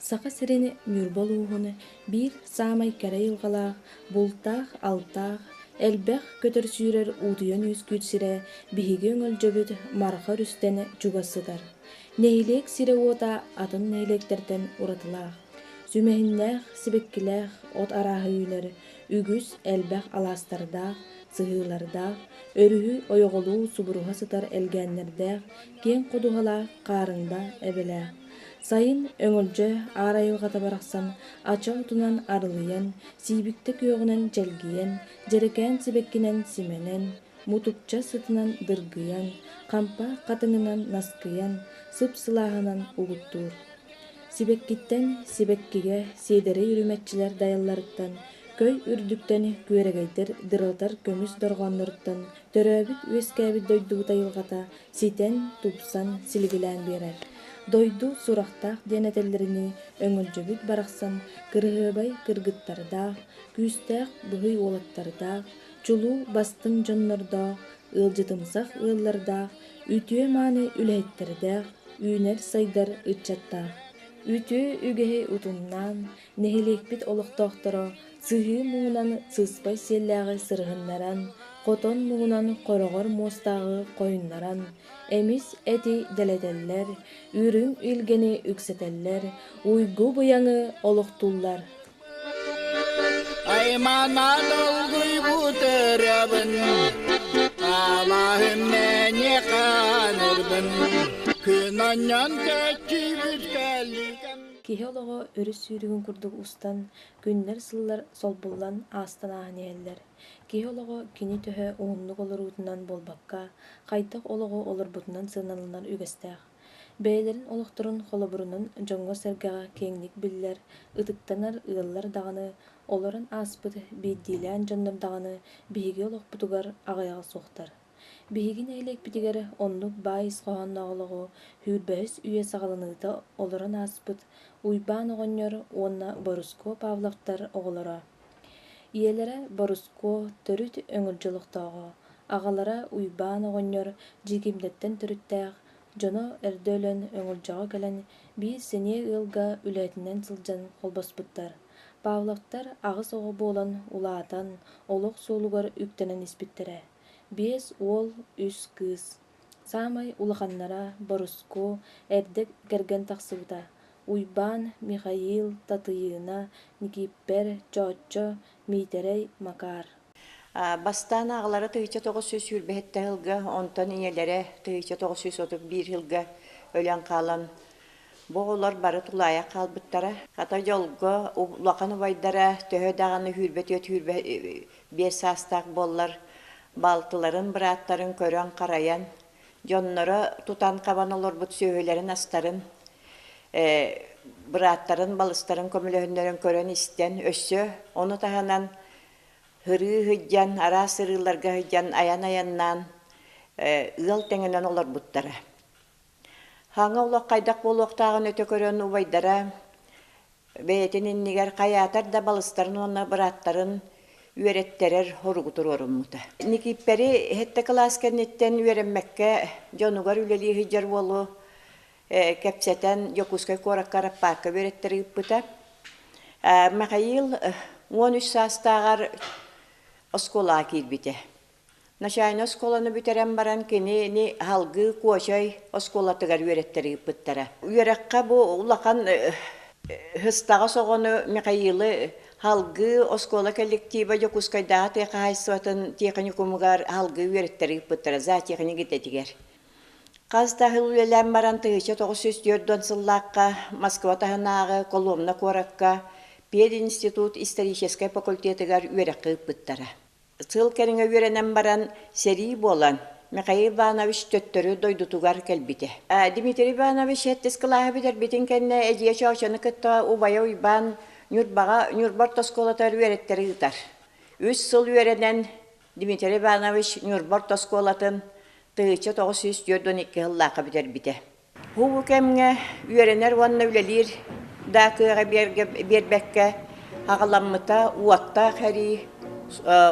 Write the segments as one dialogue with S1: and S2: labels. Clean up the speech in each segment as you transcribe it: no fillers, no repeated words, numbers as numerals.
S1: Саха сирин Ньурба улууһун биир саамай кэрэ айылҕалаах, бултаах-алтаах, элбэх көтөр-сүүрэр уутуйан үөскүүр сирэ биһиги өҥөлдьөбүт Марха өрүстэн чугас сытар. Нэһилиэк сирэ-уота атын нэһилиэктэртэн уратылаах. Сүмэһиннээх, сибэккилээх от арааһа үүнэр, үгүс элбэх алаастардаах, сыһыылардаах, өрүһү ойоҕолуу субуруһа сытар элгээннэрдээх, киэҥ ходуһалаах Хаарыҥда эбэлээх. Сайын Өҥөлдьө аар айылҕата барахсан ача отунан арылыйан, сиибиктэ күөҕүнэн чэлгийэн, дьэрэкээн сибэккинэн симэнэн, мутукча сытынан дыргыйан, хампа хатыҥынан наскыйан, сып-сылааһынан угуттуур. Сибэккиттэн сибэккигэ сиэдэрэй үрүмэччилэр дайалларыттан, көй үрдүктэн күөрэгэйдэр дырылатар көмүс дорҕоонноруттан төрөөбүт-үөскээбит дойдубут айылҕата ситэн, тупсан, силигилээн биэрэр. Дойду сурахтаах диэн этэллэринии өҥөлдьөбүт барахсан кырыһыабай кыргыттардаах, күүстээх быһый уолаттардаах, чулуу бастыҥ дьоннордоох, ыалдьытымсах ыаллардаах, үтүө-мааны үлэһиттэрдээх, үүнэр-сайдар ыччаттаах. Үтүө үгэһи утумнаан, нэһилиэкпит олохтоохторо сыһыы муҥунан сыспай сиэллээҕи сырыһыннаран, хотон муҥунан хороҕор муостааҕы хойуннаран, эмис эти дэлэтэллэр, үрүҥ илгэни үксэтэллэр, уйгу быйаҥы олохтууллар.
S2: Айманан олгуйбут ырыабын, Алаһым мэне хаанырбын, Күн анньан көччүйбүт кэлликэм.
S1: Киһи олоҕо өрүс сүүрүгүн курдук устан, күннэр-сыллар солбуллан аастан ааһан иһэллэр. Киһи олоҕо кини төһө уһуннук олоруутунан буолбакка, хайдах олоҕу олорбутунан сыаналанар үгэстээх. Бэйэлэрин олохторун холобурунан дьоҥҥо-сэргэҕэ киэҥник биллэр, ытыктанар ыаллар даҕаны, олорон ааспыт биирдиилээн дьоннор даҕаны биһиги олохпутугар аҕыйаҕа суохтар. Биһиги нэһилиэкпитигэр оннук баай ис хоһоонноох олоҕу сүүрбэһис үйэ саҕаланыыта олорон ааспыт Уйбаан оҕонньор уонна Борускуо Павловтар оҕолоро. Ийэлэрэ Борускуо төрүт өҥөлдьө олохтооҕо, аҕалара Уйбаан оҕонньор Дьиикимдэттэн төрүттээх, дьоно эрдэ өлөн Өҥөлдьөҕө кэлэн биир сэниэ ыалга үлэһитинэн сылдьан холбоспуттар. Павловтар аҕыс оҕо буолан улаатан, олох суолугар үктэнэн испиттэрэ. Биэс уол, үс кыыс. Саамай улаханнара Борускуо эрдэ кэргэн тахсыбыта. Уйбаан, Михаил, Татыйыына, Никииппэр, Чоочо, Миитэрэй, Макар.
S3: Бастаан аҕалара 1927 сылга, онтон ийэлэрэ 1931 сылга өлөн хаалан, бу оҕолор бары тулаайах хаалбыттара. Хата дьолго улахан убайдара төһө даҕаны сүүрбэ түөрт сүүрбэ биэс саастаах буоллар, балтыларын, бырааттарын көрөн-харайан, дьонноро тутан-хабан олорбут сүөһүлэрин-астарын, бырааттарын, балыстарын көмөлөһүннэрэн көрөн-истэн, өссө ону таһынан һырыы сылдьан, араас сырыыларга сылдьан айан-айаннаан ыал тэҥинэн олорбуттара. Хаҥа олох хайдах буолуохтааҕын өтө көрөн убайдара бэйэтин иннигэр хайаатар да балыстарын уонна бырааттарын үөрэттэрэр соругу туруоруммута. Никииппэри сэттэ кылаас кэнниттэн үөрэммэккэ дьонугар үлэлии сылдьар уолу кэпсэтэн Дьокуускай куоракка араппаакка үөрэттэрэ ыыппыта. Михаил 13 саастааҕар оскуолаҕа киирбитэ. Начальнай оскуоланы бүтэрэн баран кинини салгыы Куочай оскуолатыгар үөрэттэрэ ыыппыттара. Үөрэххэ бу улахан сыстаҕас оҕону Михаилы салгыы оскуола коллектива Дьокуускайдааҕы тыа хаһаайыстыбатын техникумугар салгыы үөрэттэрэ ыыппыттара зоотехник идэтигэр. Хас да сыл үлэлээн баран 1940 сыллаахха Москва таһынааҕы Коломна куоракка пединститут историческай факультетыгар үөрэххэ ыыппыттара. Сыл кэриҥэ үөрэнэн баран, сэрии буолан, Михаил Иванович төттөрү дойдутугар кэлбитэ. Дмитрий Иванович сэттис кылааһы бүтэрбитин кэннэ эдьиийэ Чоочону кытта убайа Уйбаан Ньурбаҕа Ньурба орто оскуолатыгар үөрэттэрэ ыытар. Үс сыл үөрэнэн Дмитрий Иванович Ньурба орто оскуолатын 1942 сыллаахха бүтэрбитэ. Бу кэмҥэ үөрэнэр уонна үлэлиир да кыаҕы биэрбэккэ аҕаламмыта уоттаах эрии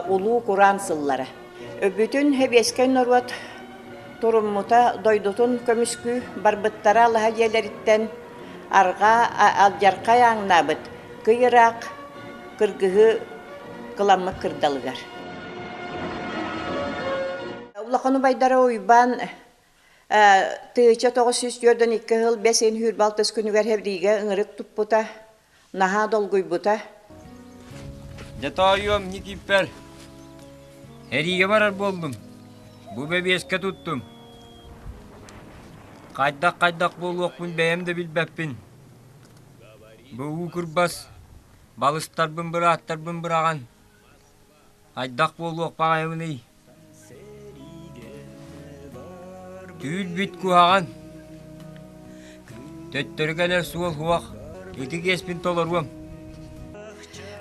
S3: улуу кураан сыллара. Бүтүн сэбиэскэй норуот туруммута дойдутун көмүскүү барбыттара алаһа дьиэлэриттэн Арҕаа алдьархай ааҥнаабыт кый ыраах кыргыһыы кыламмыт кырдалыгар. Улахан убайдара Уйбаан 1942 сыл бэс ыйын сүүрбэ күнүгэр Хэбриигэ ыҥырык туппута, наһаа долгуйбута.
S4: Дьэ тоойуом, Никииппэр, эриигэ барар буоллум. Бу бэбиэскэ туттум. Хайдах-хайдах буолуохпун бэйэм да билбэппин. Бу уу кырбас, балыстарбын бырааттарбын быраҕан, хайдах буолуох баҕайыбыный? Түүл-бит куһаҕан, төттөрү кэлэр суол суох, ытык иэспин толоруом.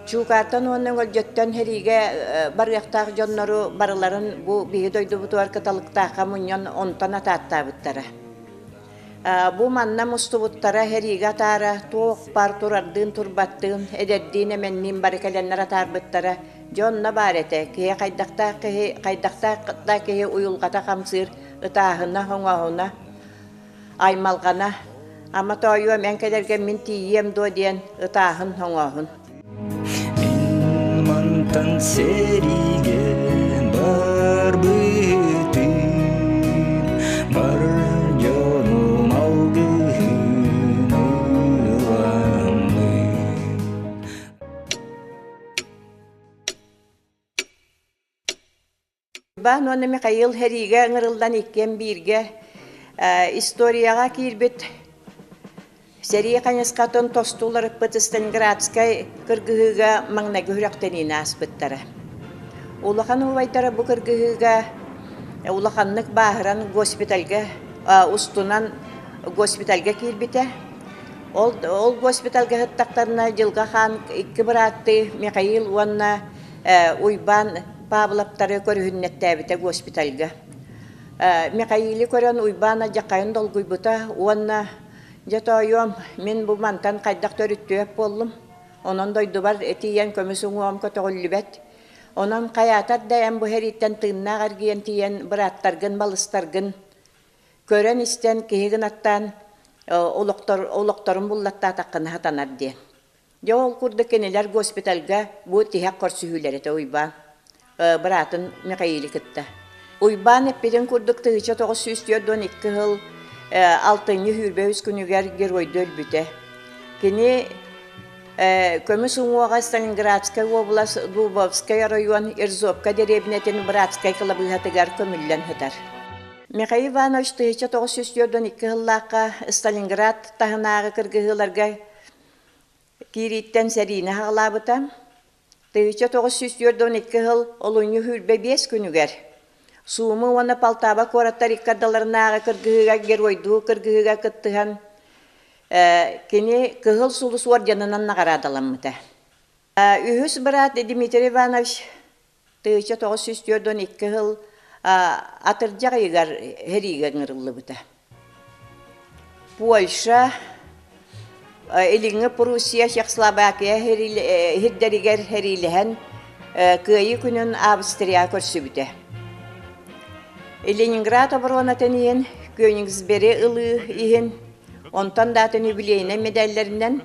S3: Чуукаартан уонна Өҥөлдьөттөн сэриигэ барыахтаах дьоннору барыларын бу биһи дойдубутугар Кыталыктаахха мунньан онтон атааттаабыттара. Бу манна мустубуттара сэриигэ атаара туох баар турардыын турбаттыын, эдэрдиин эмэнниин бары кэлэннэр атаарбыттара. Дьэ онно баар этэ, киһи хайдахтаах киһи, хайдахтаах да киһи уйулҕата хамсыыр, ытааһына, хоҥооһуна, аймалҕана. Ама тоойуом, эн кэлэргэр мин тиийиэм дуо диэн ытааһын, хоҥооһун.
S5: Мин мантан сэриигэ барбытым, бар дьонум алгыһын ыламмын.
S3: Иван уонна Михаил сэриигэ ыҥырыллан иккиэн бииргэ историяҕа киирбит сэрии хайысхатын тосту уларыппыт Сталинградскай кыргыһыыга маҥнайгы сүрэхтэниини ааспыттара. Улахан убайдара бу кыргыһыыга улаханнык бааһыран госпитальга устунан госпитальга киирбитэ. Ол, ол госпитальга сыттахтарына Дьылҕа Хаан икки бырааттыы Михаил уонна Уйбаан Павловтары көрүһүннэттээбитэ госпитальга. Михаилы көрөн Уйбаан алдьархайын долгуйбута уонна дьэ тоойуом, мин бу мантан хайдах төрүттүөп буоллум, онон дойдубар тиийэн көмүс уҥуоҕум көтөҕүллүбэт. Онон хайаатар да эн бу сэрииттэн тыыннаах эргийэн тиийэн бырааттаргын, балыстаргын көрөн-истэн киһи гынаттаан олохторун буллаттаатаххына сатанар диэн. Дьэ ол курдук кинилэр госпитальга бу тиһэх көрсүһүүлэрэ этэ Уйбаан быраатын Михаилы кытта. Уйбаан эппитин курдук 1942 сыл алтынньы 23 күнүгэр геройду өлбүтэ. Кини көмүс уҥуоҕа Сталинградскай уобалас Дубовскай оройуон Ирзовка дэриэбинэтин братскай кылабыыһатыгар көмүллэн сытар. Михаил Иванович 1942 сыллаахха Сталинград таһынааҕы кыргыһыыларга Киирииттэн сэриини аҕалаабыта. 1942 сыл олунньу 25 күнүгэр Сумы уонна Полтава куораттар икки ардыларынааҕы кыргыһыыга геройдуу кыргыһыыга кыттыһан кини Кыһыл Сулус уордьанынан наҕараадаламмыта. Үһүс быраат Дмитрий Иванович 1942 сыл атырдьах ыйыгар сэриигэ ыҥырыллыбыта. Польша, Илиҥҥи Пруссия, Чехословакия сирдэригэр сэриилэһэн Кыайыы күнүн Австрияҕа көрсүбүтэ. Ленинград оборонатын иһин, Кёнигсбери ылыы иһин, онтон да атын юбилейнай медаллэринэн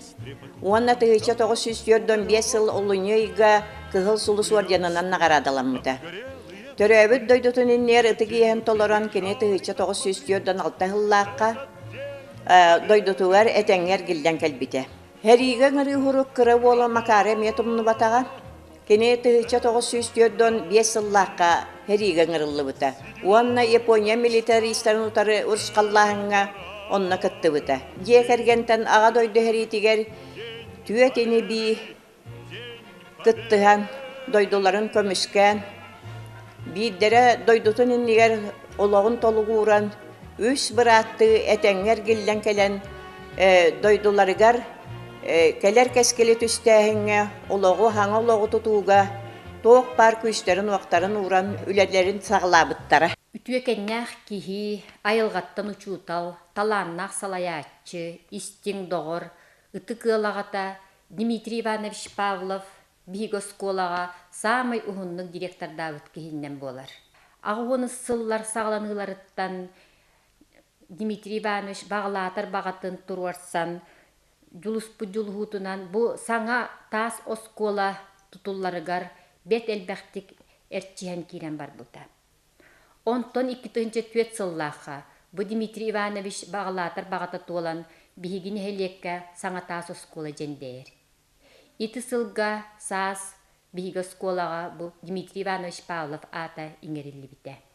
S3: уонна 1945 сыл олунньу ыйга Кыһыл Сулус уордьанынан наҕараадаламмыта. Төрөөбүт дойдутун иннигэр ытык иэһин толорон кини 1946 сыллаахха дойдутугар этэҥҥэ эргиллэн кэлбитэ. Сэриигэ ыҥырыы уһурук кыра уола Макары эмиэ тумнубатаҕа. Кини 1945 сыллаахха сэриигэ ыҥырыллыбыта уонна Япония милитаристарын утары урусхаллааһыҥҥа онно кыттыбыта. Дьиэ кэргэнтэн Аҕа дойду сэриитигэр түөрт ини-бии кыттыһан, дойдуларын көмүскээн, биирдэрэ дойдутун иннигэр олоҕун толугууран, үс бырааттыы этэҥҥэ эргиллэн кэлэн дойдуларыгар кэлэр кэскили түстээһиҥҥэ, олоҕу, саҥа олоҕу тутууга туох баар күүстэрин-уохтарын ууран үлэлэрин саҕалаабыттара.
S6: Үтүөкэннээх киһи, айылҕаттан учуутал, талааннаах салайааччы, истиҥ доҕор, ытык ыал аҕата Дмитрий Иванович Павлов биһиги оскуолаҕа саамай уһуннук директордаабыт киһиннэн буолар. Аҕыс сыллар саҕаланыыларыттан Дмитрий Иванович баҕалаатар баҕатын туруорсан, дьулуспут дьулуһуутунан бу саҥа таас оскуола тутулларыгар бэрт элбэхтик эрчиһэн киирэн барбыта. Онтон 2004 сыллаахха бу Дмитрий Иванович баҕалаатар баҕата туолан биһиги нэһилиэккэ саҥа таас оскуола дьэндэйэр. Ити сылга саас биһиги оскуолаҕа бу Дмитрий Иванович Павлов аата иҥэриллибитэ.